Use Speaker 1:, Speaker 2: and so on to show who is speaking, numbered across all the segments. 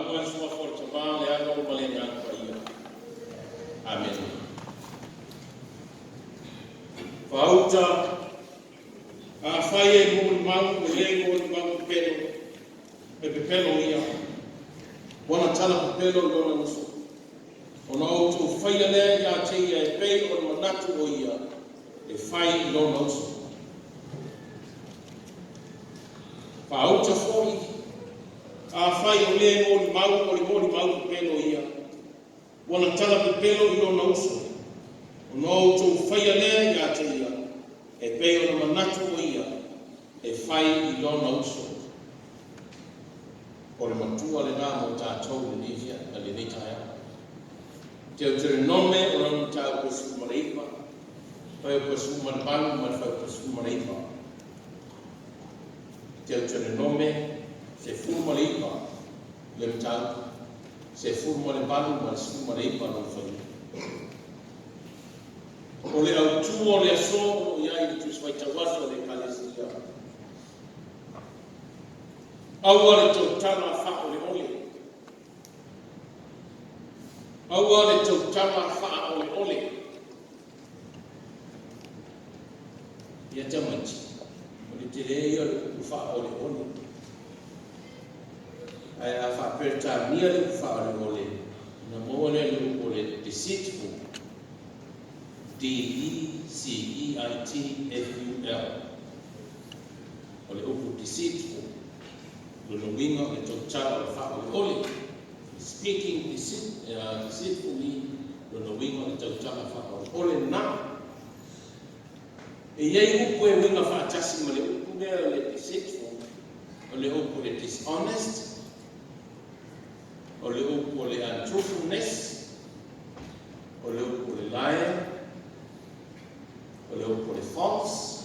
Speaker 1: Maua i le Suafa o le Tama, le Alo ma le Agaga Paia. Amene. Faauta, afai e molimau o le molimau pepelo, e pepelo ia. Ua na tala pepelo i lona uso. Ona outou faia lea ia te ia e pei o le manatu o ia e fai i lona uso. Faauta foi, afai o le molimau o le molimau pepelo ia, ua na tala pepelo i lona uso, ona outou faia lea ia te ia, e pei o le manatu o ia e fai i lona uso. O le matua lena mo tatou i lenei fia- lenei taeao. Teuteronome o lona mataupu e 19, fuaiupu e 18 ma le fuaiupu e 19. Teuteronome 19, le mataupu 18 ma le 19 lona fuaiupu. O le autū o le aso o lo o i ai i le Tusi Faitau Aso a le Ekalesia. Aua le tautala faaoleole. Aua le tautala faaoleole. Ia tamaiti, o le tele ia o le upu faaoleole. Ae a faaperetania le upu faaoleole, ona maua lea o le upu o le deceitful. DECEITFUL. O le upu deceitful. Lona uiga o le tautala o le faaoleole. Speaking deceitfully, lona uiga o le tautala faaoleole na. E i ai upu e uiga faatasi ma le upu lea o le deceitful, o le upu o le dishonest, o le upu o le untruthfulness, o le upu o le liar, o le upu o le false,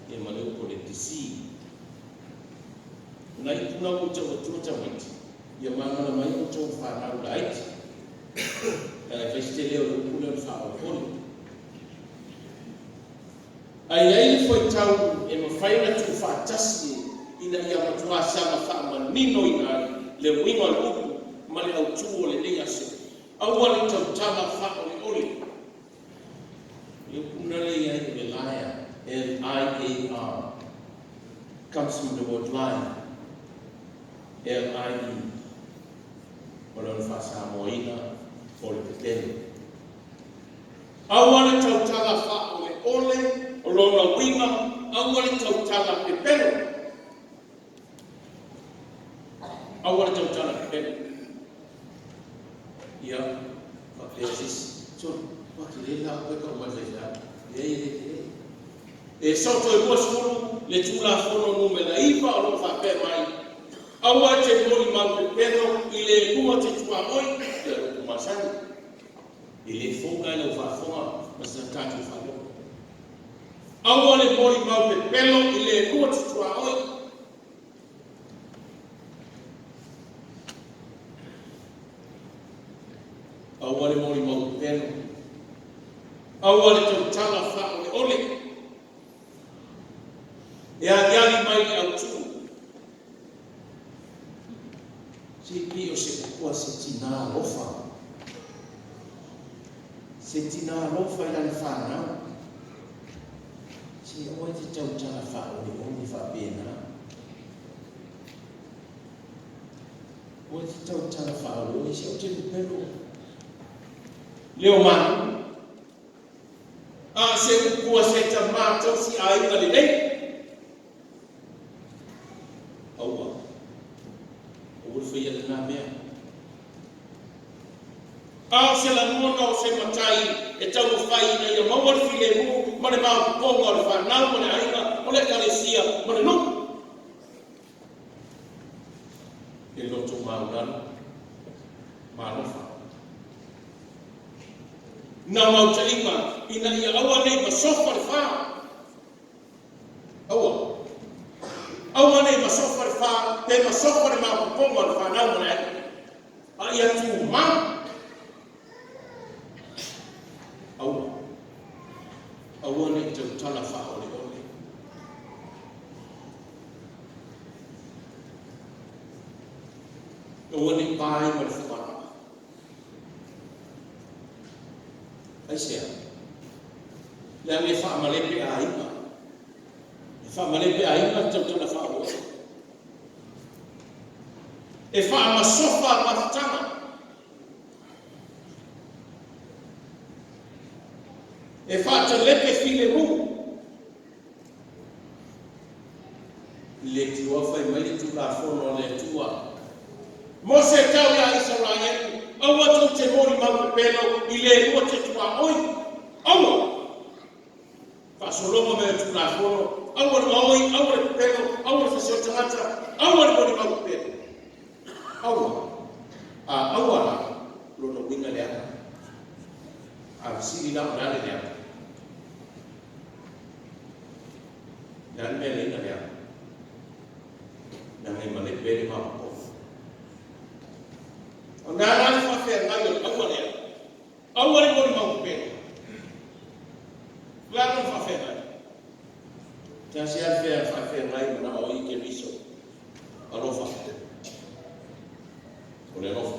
Speaker 1: ia ma le upu o le deceive. O nai upu na ua ou tau atua tamaiti, ia malamalama ai outou fanau laiti. Leaga e fai si tele o le upu lea o le faaoleole. Ae i ai le fuaitau e mafai ona tuufaatasi ina ia matua saga faamaninoina ai le uiga o le upu ma le autū o lenei aso. Aua le tautala faaoleole. Le upu na lea i ai o le liar, LIAR, comes from the word lie, LIE. O lona faasamoaina o le pepelo. Aua le tautala faaoleole, o lona uiga, aua le tautala pepelo. Aua le tautala pepelo. Ia, faapea se isi. So, ua tele la upu e tau mai le faifeau. Leai e le tele. E soto e 20 le Tulafono numera 9 o lo o faapea mai, aua e te molimau pepelo i le lua te tuaoi, ia le upu masani. E le fou la i lau faafofoga ma sa tatou faalogo. Aua le molimau pepelo i le lua te tuaoi. Aua le molimau pepelo. Aua le tautala faaoleole. E aliali mai le autū. Se pei o se upu a se tinā alofa. Se tinā alofa i lana fanau. Se aua e te tautala faaoleole faapena. Aua e te tautala faaoleole, se ou te pepelo. Leo manu. A se upu a se tamā tausi aiga lelei. Aua. Aua le faia lena mea. A o se lagona o se matai e taumafai ina ia maua le filemu ma le maopoopoga o le fanau ma le aiga o le ekalesia ma le nuu. E loto maualalo ma alofa. Naunautaiga ina ia aua ne i masofa le fa. Aua. Aua ne i masofa le fa, pe masofa le maopoopoga o le fanau ma le aiga. A ia tumau. Aua. Aua ne i tautala faaoleole. Aua ne i pa ai ma le fugalaga. Aisea? Leaga e faamalepe aiga. E faamalepe aiga le tautala faaoleole. E faamasofa mafutaga. E faatalepe filemu. I le leitioa fai mai le Tulafono a le Atua, Mose e tau ia Isaraelu, aua tou te molimau pepelo i le lua te tuaoi. Aua! Faasologa mai o le Tulafono, aua le gaoi, aua le pepelo, aua le fasioti tagata, aua le molimau pepelo. Aua. A aua la, lona uiga leaga. A fesili la o le a le leaga? Le a le mea e leina leaga? Leaga e malepe ai le maopoopo. O le a la le faafeagai o le aua lea? Aua le molimau pepelo. O le a lona faafeagai? Tasi lava le faafeagai manao ai Keriso. Alofa. O le alofa.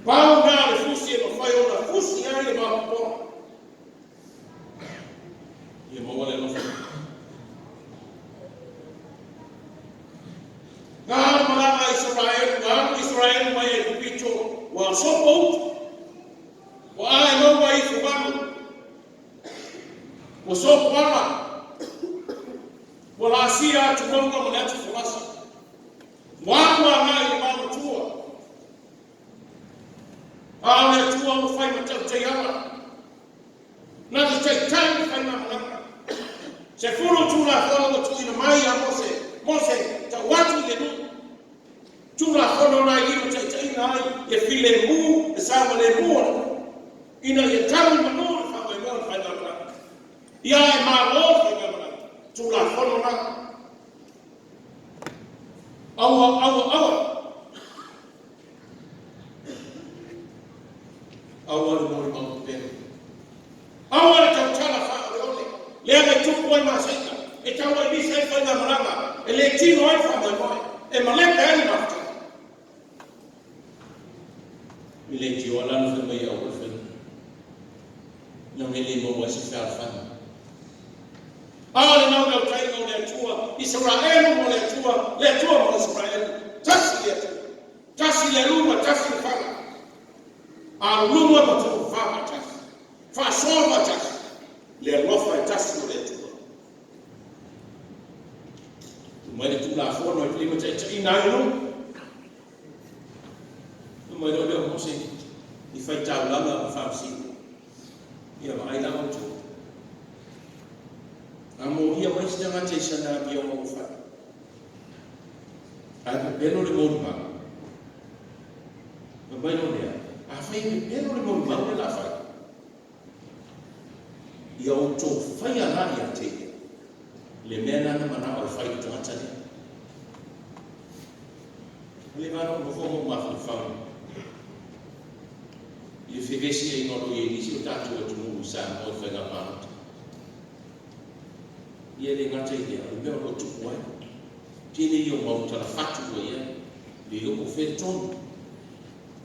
Speaker 1: Pau na o le fusi e mafai ona fusi ai le maopoopo. Ia maua le alofa. Na alu malaga a Isaraelu, ua alu Isaraelu mai Aikupito, ua sopo utu, ua ae maua ifo valu, ua sopo ala, ua laasia atu mauga ma le atu folasa, ua alu agai i le vaomatua. A o le Atua ua fai ma tautaiala. Na te taitai le faigamalaga. 10 Tulafono ua tuuina mai ia Mose, Mose, tau atu i le nuu. Tulafono na e limataitaiina ai le filemu, le saogalemu o le nuu, ina ia tau i manu le faamoemoe o le faigamalaga. Ia ae malo le faigamalaga. Tulafono na. Aua, aua, aua. Aua le molimau pepelo. Aua le tautala faaoleole. Leaga e tupu ai masaiga, e tau ai misa ai faigamalaga, e le tino ai le faamoemoe, e malepe ai le mafutaga. I le leitioa la na fai mai ai aua le faia. Leaga e le maua ai se fealofani. A o le naunautaiga o le Atua, Isaraelu mo le Atua, le Atua mo Isaraelu. Tasi le Atua, tasi le aluga, tasi le fala. Alu luma ma tofafa faatasi, faasoa faatasi, le alofa e tasi o le Atua. Tuu mai le Tulafono e limataitaiina ai nuu. Fai mai loa lea o Mose i faitaulaga ma faamasino. Ia vaai la outou. A molia mai se tagata i sana amioga ua fai, ae pepelo le molimau. Fai mai loa lea, afai e pepelo le molimau lea o le a fai, ia outou faia la ia te ia le mea lena na manao e fai i le tagata lea. Ua leva ona ou nofo ma ou mafaufau i le fevesiaiga o lo o i ai nisi o tatou atunuu i Samoa i faiga palota. Ia e le gata i lea, o le mea o lo o tupu ai, tele ia o mau talafatu ua i ai, le iloa po o fea le tonu.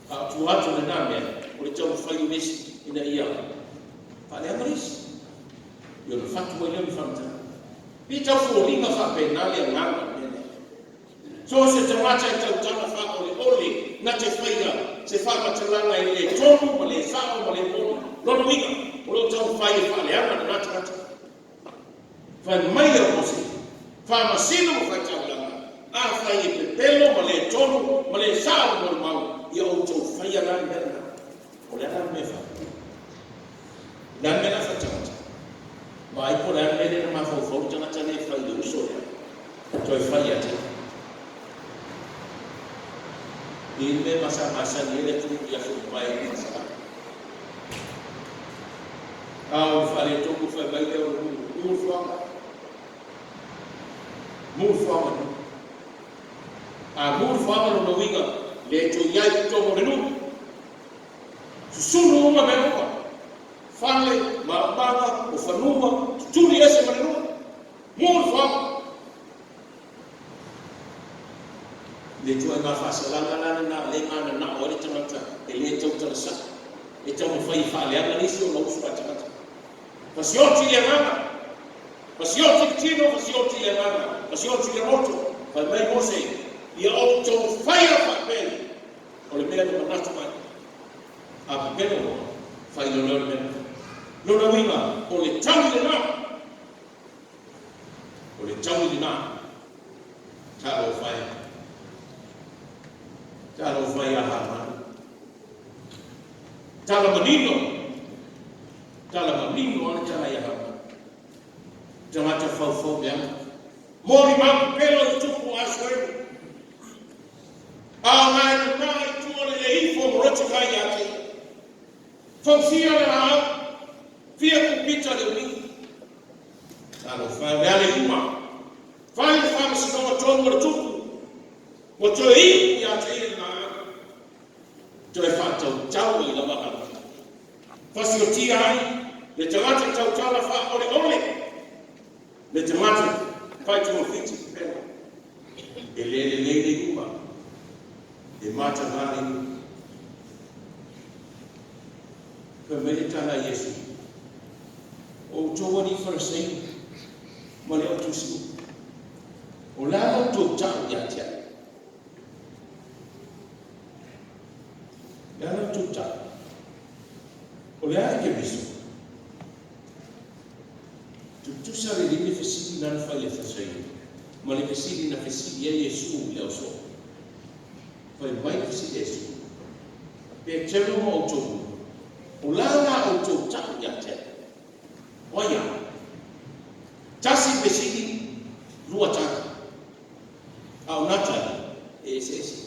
Speaker 1: A o tua atu o lena mea, o le taumafai o le isi ina ia faaleaga le isi, ia ona fatu ai lea o le faamatalaga. E pei e tau foliga faapena le agaga o le mea lea. So o se tagata e tautala faaoleole na te faia se faamatalaga e le tonu ma le sao ma le moni, lona uiga, o lo o taumafai e faaleaga lena tagata. Fai mai a Mose, faamasino ma faitaulaga, afai e pepelo ma le tonu ma le sao le molimau, ia outou faia la le mea lena. O le a la le mea e fai? O le a le mea o le a fai i le tagata? Vaai po o le a le mea lea na mafaufau le tagata lea e fai i le uso lea, toe fai ia te ia. E i ai le mea ma sa masani ai le atunuu i aso mavae i le faasalaga. A o le faaletonu fai mai lea o le nuu, mu le fuaga. Mu le fuaga nuu. A mu le fuaga lona uiga, le toe i ai i totonu o le nuu. Susunu uma mea uma, fale, maumauga, o fanua, tutuli ese ma le nuu. Mu le fuaga. Le ituaiga faasalaga la lena o lea e mananao ai le tagata e le tautala sao, e taumafai e faaleaga le isi ona uso a tagata. Fasioti le agaga, fasioti le tino, fasioti le agaga, fasioti le loto. Fai mai Mose, ia outou faia faapea, o le mea na manatu ai. A pepelo loa, fai loa lea o le mea na fai. Lona uiga, o le taui lena. O le taui lena. Talofa e. Talofa ia Hamani. Tala manino. Tala manino a le tala ia Hamani. Tagata faufau leaga. Molimau pepelo i tupu o Asuelu. A o na e mamā i tua le le ifo o Morotekai ia te ia. Fausia le laau. Fia kupita le umi. Talofa e, o le a le iuga? Fai le faamasinoga tonu a le tupu. Ua toe iu ia te ia le laau. Toe faatautau ai lava Hamani. Fasiotia ai le tagata tautala faaoleole, le tagata faitogafiti pepelo. E le lelei le iuga, e mataga le iuga. Fai mai le tala a Iesu, O outou alii Farisai ma le au tusi, o le a la outou ta'u ia te a'u? O le a la outou ta'u? O le a le Keriso? Tutusa lelei le fesili la na fai e le Farisai ma le fesili na fesili ai Iesu i le ausoo. Fai mai le fesili a Iesu, Peteru ma outou, o le a la outou ta'u ia te a'u? O ai au? Tasi le fesili, lua tali. A o nā tali, e eseese.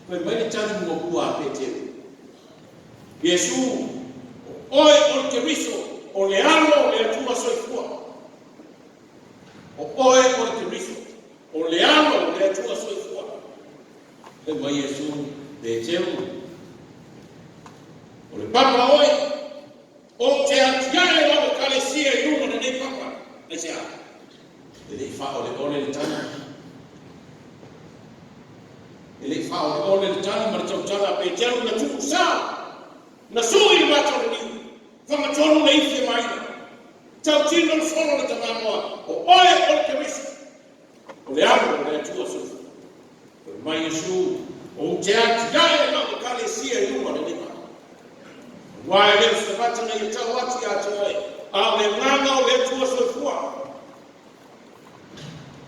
Speaker 1: Fai mai le tali muamua a Peteru, Iesu, o oe o le Keriso, o le Alo o le Atua soifua. O oe o le Keriso, o le Alo o le Atua soifua. Fai mai Iesu, Peteru, o le papa oe, ou te atiae lau Ekalesia i luga o lenei papa. Aisea? E le i faaoleole le tali. E le i faaoleole le tali ma le tautala a Peteru na tuusao, na sui le mata o le niu, fagatonu le ifi e maina. Tautino le solo le tamāmoa, o oe o le Keriso, o le Alo o le Atua soifua. Fai mai Iesu, Ou te atiae lau Ekalesia i luga o lenei papa. Aua e le o se tagata na ia tau atu ia te oe, a o le agaga o le Atua soifua.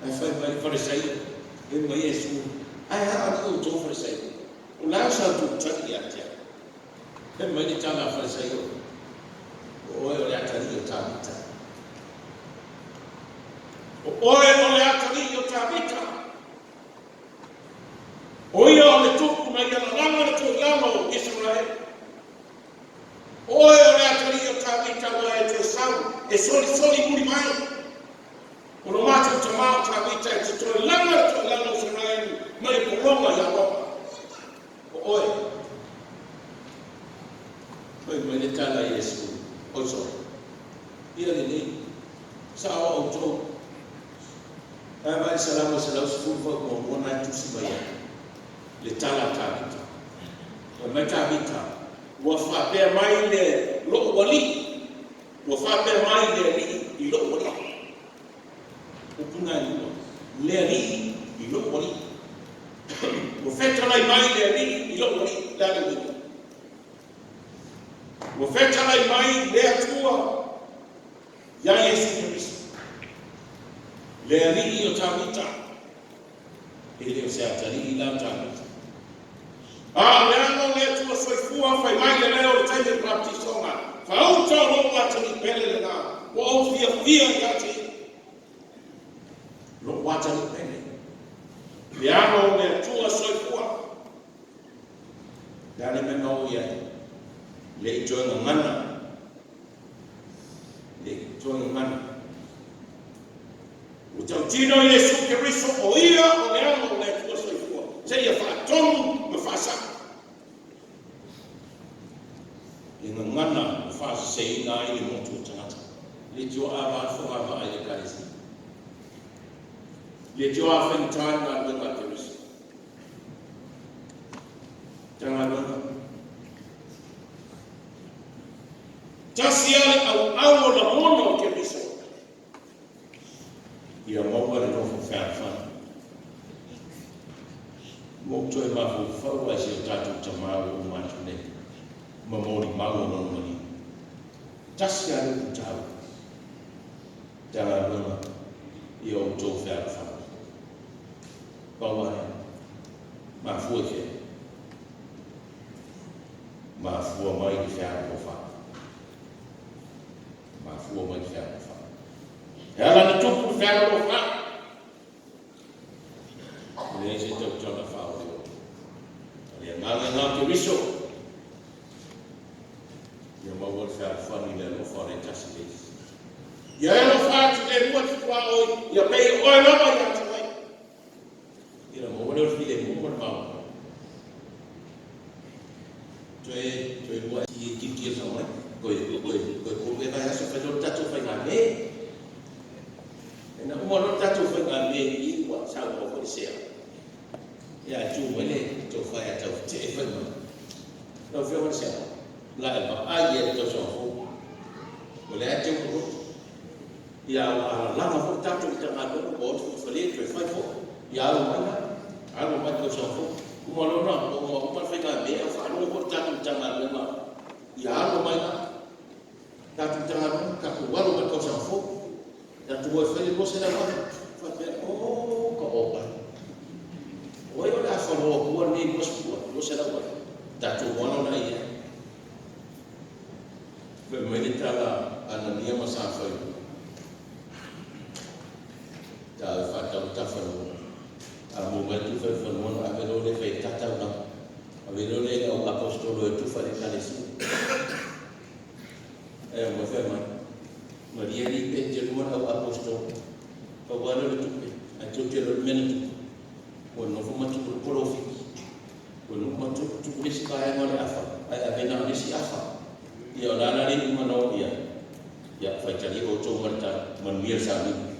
Speaker 1: Ae fai mai le Farisai, fai mai Iesu, Ae a alii outou Farisai, o le a sa outou tali ia te au? Fai mai le tala a Farisai, O oe o le atalii o Tavita. O oe o le atalii o Tavita. O ia o le tupu na ia lalaga le toilalo o Isaraele. O oe o le atalii o Tavita ua e toe sau e solisoli muli mai. O lo matou tamā o Tavita e te toe laga le toilalo o Isaraelu mai le pologa ia Roma. O oe. Fai mai le tala a Iesu, Oi sole, ia lelei, sao outou. Ae vaai i le Salamo 110 fuaiupu muamua na e tusi mai ai le tala a Tavita. Fai mai Tavita, Ua faapea mai le lou alii, ua faapea mai le Alii i lou Alii. Upu na e lua, le Alii i lou Alii. Ua fetalai mai le Alii i lou Alii, le a le uiga? Ua fetalai mai le Atua iā Iesu Keriso, le Alii o Tavita. E le o se atalii la o Tavita. A o le Alo o le Atua soifua, fai mai le leo o le taimi o le papatisoga, Faauta o lou atalii pele lena, ua ou fiafia ia te ia. Lou atalii pele, le Alo o le Atua soifua. Le a le mea na oo i ai? Le i toe gagana. Le i toe gagana. Ua tautino Iesu Keriso o ia o le Alo o le Atua soifua, seia faatonu ma faasa'o le gagana ua faaseseina ai le motu o tagata. Le tuaava a le fogavaa i le Ekalesia. Le te oa whaingata i galuega a Keriso. Matagaluega. Tasi lava le auau o lagona o Keriso. Ia maua le nofo fealofani. Ua ou toe mafaufau lava i si o tatou Tama ua uma atu nei ma molimau o lona maliu. Tasi lava le upu taua. Matagaluega, ia outou fealofani. Pau lava lea. Mafua i fea? Mafua mai le fealofani. Mafua mai le fealofani. E ala ona tupu le fealofani. E leai se tautala faaoleole. O le agaga lena o Keriso. Ia maua le fealofani i le alofa o le tasi i le isi. Ia e alofa atu le lua i le tuaoi, ia pei o oe lava ia te oe. Ia ona maua lea o le filemu ma le maumau. Toe, toe lua i tilotilo sao mai. Toe, toe, toe tolu ea vaiaso fai loa le tatou faigamea. Ina uma loa le tatou faigamea i i ua saunoa foi le sea. Ia ae tu mai le tofa ia Tautetee fai mai. Lau Afioga i le Sea, o le a e vaai i ai i le tausaga fou. O lea e teu le loto. Ia ua alalaga foi le tatou Matagaluega ua o atu foi i fale toe fai foi. Ia alo mai la, alo mai le tausaga fou. Uma loa ona ua uma le faigamea ua faalogo foi le tatou Matagaluega ia alo mai la. Tatou Matagaluega, tatou alo mai le tausaga fou. Tatou o e fai le $200,000. Faapea, oh, ka oka. O ai o le a faloa atua lenei $20,000? Tatou alo la i ai. Fai mai le tala a Anania ma Safaira. Ta e faatau le tafanua. A maua mai le tufa i le fanua ona ave loa lea e fai ai ta taulaga. Ave loa lea i le au aposetolo e tufa i le ekalesia. Ae ua fai mai, Malie alii Peteru ma le au aposetolo, pau lava lea o le tupe, ae tou te iloa le mea na tupu, ua nofo ma tuu le polofiti, ua nofo ma tuu le isi vaega o le afa, ae ave na o le isi afa. Ia o le a la le iuga na oo i ai? Ia, faitalia outou ma le tala, manuia le sauniga.